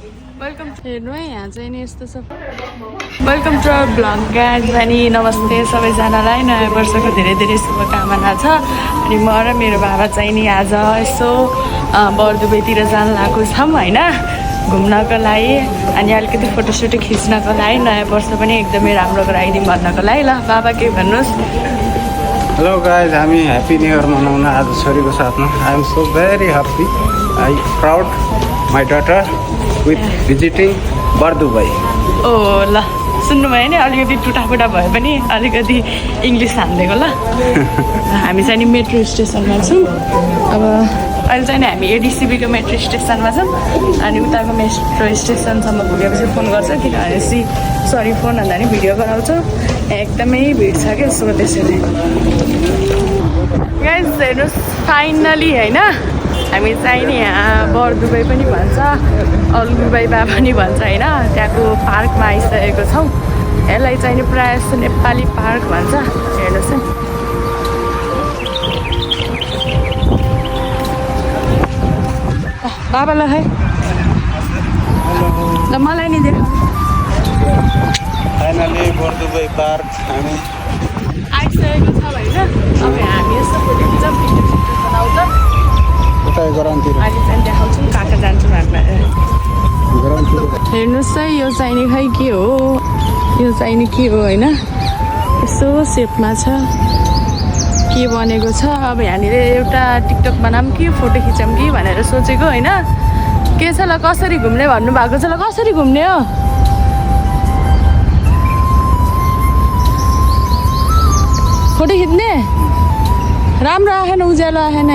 welcome हेर्नु है यहाँ चाहिँ नि यस्तो छ welcome to our blog guys अनि नमस्ते सबैजनालाई नयाँ वर्षको धेरै धेरै शुभकामना छ अनि म र मेरो बाबा चाहिँ नि आज यसो बरदुबईतिर जान लागेको छौँ होइन घुम्नको लागि अनि अलिकति फोटोसुट खिच्नको लागि नयाँ वर्ष पनि एकदमै राम्रो गराइदिउँ भन्नको लागि ल बाबा के भन्नुहोस् हेलो गाइज हामी ह्याप्पी न्यु इयर मनाउन आज छोरीको साथमा I am so very happy I proud my daughter with visiting Bur Dubai ओ ल सुन्नुभयो नि अलिकति टुटाफुटा भए पनि अलिकति इङ्ग्लिस हानिदिएको ल हामी चाहिँ नि मेट्रो स्टेसनमा छौँ अब अहिले चाहिँ नि हामी एडिसिबीको मेट्रो स्टेसनमा छौँ अनि उताको मेट्रो स्टेसनसम्म पुगेपछि फोन गर्छ किनभने सरी फोन भन्दा नि भिडियो गराउँछु एकदमै भिड छ क्या यसो त्यसरी गाइस हेर्नुहोस् फाइनली होइन हामी चाहिँ नि यहाँ बरदुबई पनि भन्छ अलगुबाईबा पनि भन्छ होइन त्यहाँको पार्कमा आइसकेको छौँ यसलाई चाहिँ नि प्रायः जस्तो नेपाली पार्क भन्छ हेर्नुहोस् है बाबालाई है ल मलाई नि देखाउ फाइनली बरदुबई पार्क हामी आइसकेको छ होइन अब हामी यस्तो फोटो खिच्छौँ भिडियो सिडियो बनाउँछ उता गराउनुतिर अहिले चाहिँ देखाउँछौँ कहाँ जान्छौँ हामीलाई हेर्नुहोस् है यो चाहिँ नि खै के हो यो चाहिँ नि के हो होइन यस्तो सेपमा छ के बनेको छ अब यहाँनिर एउटा टिकटक बनाऊँ कि फोटो खिचौँ कि भनेर सोचेको होइन के छ ल कसरी घुम्ने भन्नुभएको छ ल कसरी घुम्ने हो फोटो खिच्ने राम्रो आएन उज्यालो आएन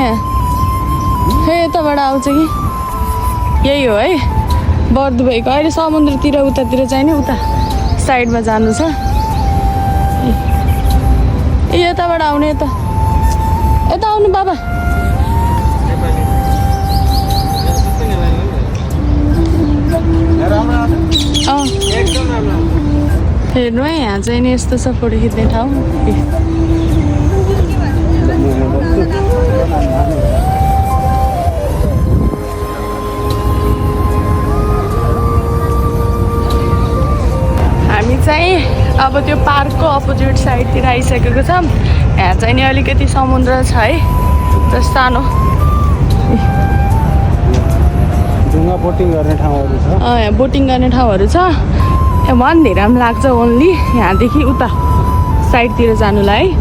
हे यताबाट आउँछ कि यही हो है बरदुबईको अहिले समुद्रतिर उतातिर चाहिँ नि उता साइडमा जानु छ ए यताबाट आउने यता यता आउनु बाबा हेर्नु है यहाँ चाहिँ नि यस्तो छ फोटो खिच्ने ठाउँ हामी चाहिँ अब त्यो पार्कको अपोजिट साइडतिर आइसकेको छौँ यहाँ चाहिँ नि अलिकति समुद्र छ है जस्तो सानो बोटिङ गर्ने ठाउँहरू छ यहाँ बोटिङ गर्ने ठाउँहरू छ वान धिराम लाग्छ ओन्ली यहाँदेखि उता साइडतिर जानुलाई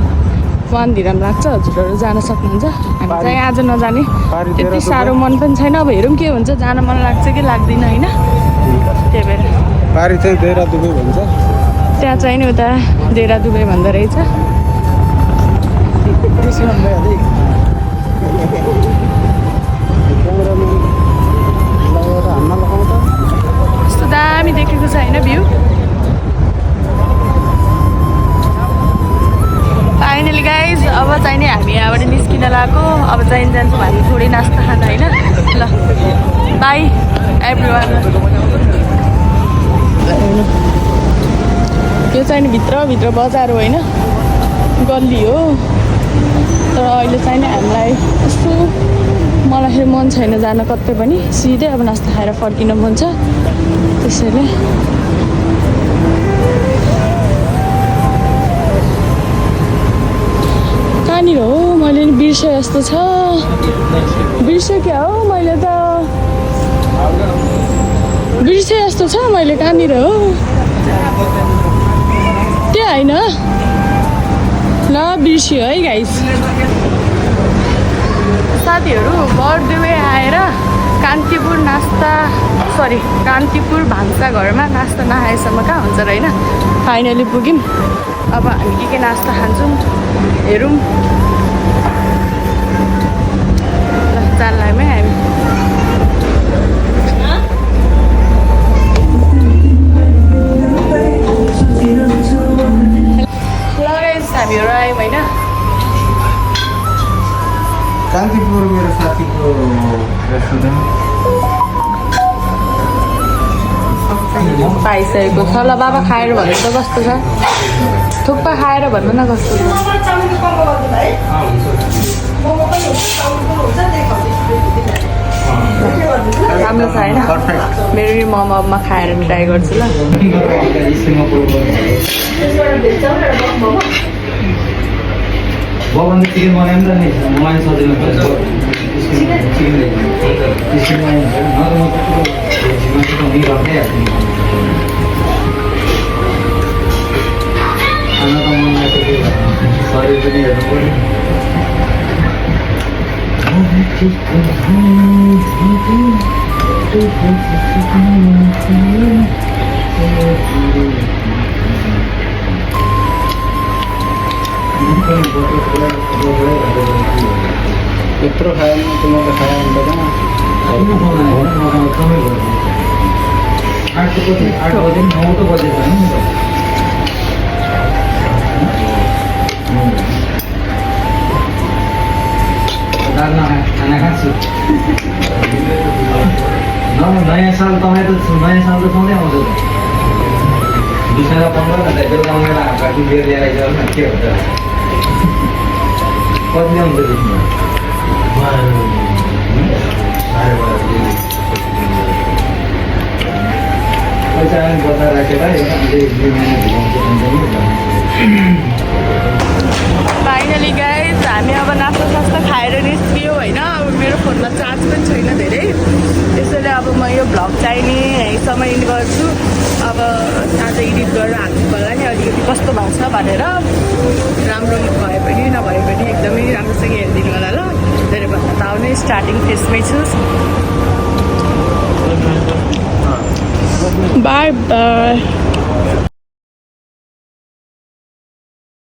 वान धिराम लाग्छ हजुरहरू जान सक्नुहुन्छ हामी चाहिँ आज नजाने त्यति साह्रो मन पनि छैन अब हेरौँ के हुन्छ जान मन लाग्छ कि लाग्दैन होइन त्यही भएर पारी चाहिँ देहरादुबई भन्छ त्यहाँ चाहिँ नि उता देहरादुबई भन्दो रहेछ कस्तो दामी देखेको छ होइन भ्यू फाइनली गाइज अब चाहिँ नि हामी यहाँबाट निस्किन लागेको अब चाहिँ जान्छौँ हामी थोरै नास्ता खान होइन ल बाई एभ्रिवान यो चाहिँ नि भित्र बजार हो होइन गल्ली हो तर अहिले चाहिँ नि हामीलाई यस्तो मलाई मन छैन जान कतै पनि सिधै अब नास्ता खाएर फर्किन मन छ त्यसैले कहाँनिर हो मैले नि बिर्सेँ जस्तो छ बिर्सेँ क्या हो मैले त बिर्सेँ जस्तो छ मैले कहाँनिर हो त्यो होइन ल बिर्सियो है गाइस साथीहरू बरदुबई आएर कान्तिपुर भान्साघरमा नास्ता नखाएसम्म कहाँ हुन्छ र होइन फाइनली पुग्यौँ अब हामी के नास्ता खान्छौँ हेरौँ ल चाललामै हामी हामीहरू आयौँ होइन कान्तिपुर मेरो साथीको रेस्टुरेन्ट पाइसकेको छ ल बाबा खाएर भन्नु त कस्तो छ थुक्पा खाएर भन्नु न कस्तो छ राम्रो छ होइन पर्फेक्ट मेरो यो मोमोमा खाएर ट्राई गर्छु ल चिकन बनायो नि त नि मलाई सजिलो शरीर पनि हेर्नु यत्रो खायो भने तिमीले खायो भने आठ बजे 9 तो बजे खाना खान्छु नयाँ साल तपाईँ त नयाँ साल त सधैँ आउँछ त 2015 घन्टा बेलुका मेरो हातमा बियर लिएर आइज न के हुन्छ कति आउँछ त्यसमा पैसा बजार राखेर फाइनली गाइज हामी अब नास्ता सास्ता खाएर निस्कियो होइन अब मेरो फोनमा चार्ज पनि छैन धेरै त्यसैले अब म यो भ्लग चाहिँ नि यहीँसम्म इन्ड गर्छु अब आज एडिट गरेर हाल्नु पर्ला नि अलिकति कस्तो भएको छ भनेर राम्रो भए पनि नभए पनि एकदमै राम्रोसँग हेरिदिनु होला ल धेरै भन्दा त आउने स्टार्टिङ फेसमै छु बाई बाई